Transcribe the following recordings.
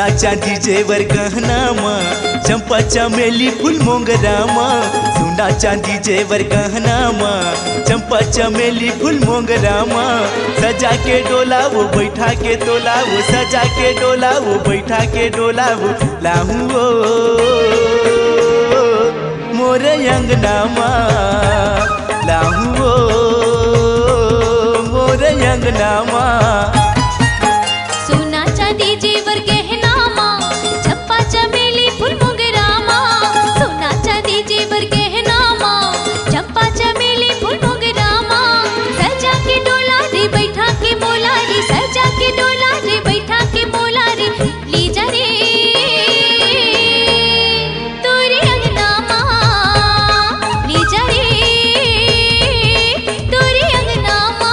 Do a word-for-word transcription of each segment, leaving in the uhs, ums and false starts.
चांदी जेवर गहना मा, चंपा चमेली फूल मोंगरा मा। सोना चांदी जेवर गहना मा, चंपा चमेली फूल मोंगरा मा। सजा के डोला वो, बैठा के तोला वो, सजा के डोला वो, बैठा के डोला वो। लाहू ओ मोर अंगना मा, लाहू ओ मोर अंगना मा। सोना चांदी जेवर गहना मा, चंपा चमेली फूल मोंगरा मा। सोना चांदी जेवर गहना मा, चंपा चमेली फूल मोंगरा मा। सजा के डोला रे, बैठा के मोला रे, सजा के डोला रे, बैठा के मोला रे। लीजा रे तोरे अंगना मा, लीजा रे तोरे अंगना मा।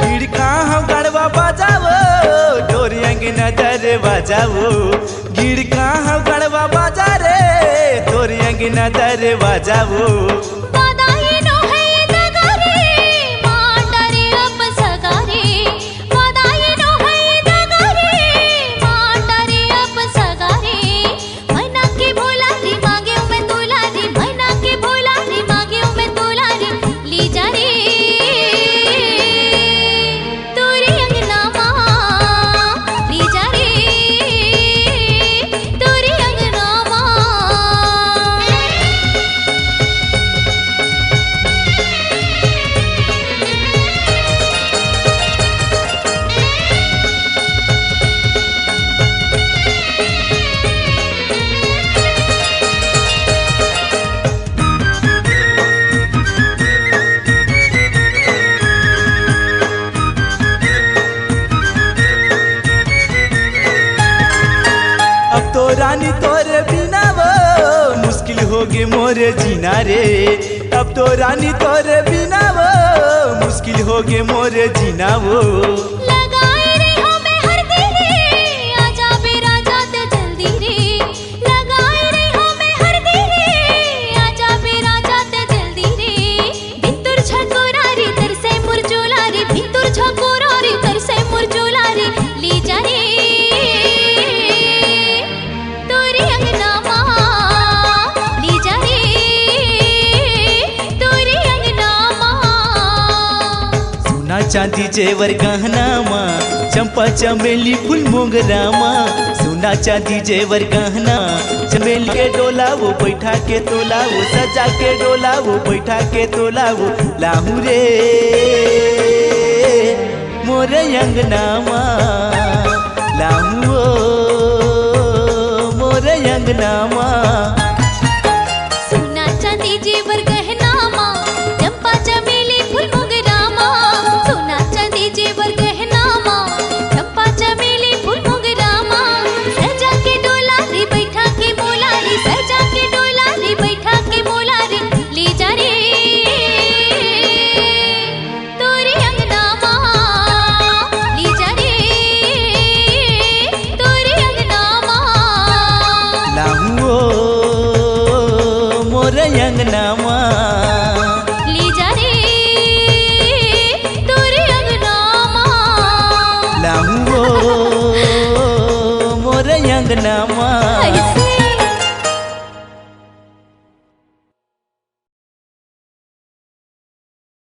गिड़का हव गड़वा बजावो, तोर अंगना दरवाजा वो। गिड़का हव गड़वा बजा रे, तोर अंगना दरवाजा वो। वादा ये नो है दगा रे, मान डारे अब सगा रे। वादा ये नो है दगा रे, मान डारे अब सगा रे। मैना के भोला रे, मांगेंव मैं तोला रे, मैना के भोला रे, मांगेंव मैं तोला रे। लीजा रे तोरे अंगना मा, लीजा रे तोरे अंगना मा। अब तो रानी तोरे बिना वो मुश्किल होगे मोर जीना रे। अब तो रानी तोरे बिना वो मुश्किल होगे मोर जीना वो। लगाए रहिहौं मैं हरदी रे, आजा बे राजा ते जल्दी रे। लगाए रहिहौं मैं हरदी रे, आजा बे राजा ते जल्दी रे। भितुर झकोरा रे तरसे मोर चोला रे, भितुर झकोरा रे तरसे मोर चोला रे। लीजा रे तोरे अंगना मा, लीजा रे तोरे अंगना मा। सोना चांदी जेवर गहना मा, चंपा चमेली फूल मोंगरा मा। सोना चांदी जेवर गहना, चमेली के डोला वो, बैठा के तोला वो, सजा के डोला वो, बैठा के तोला वो। लाहू रे मोर अंगना मा।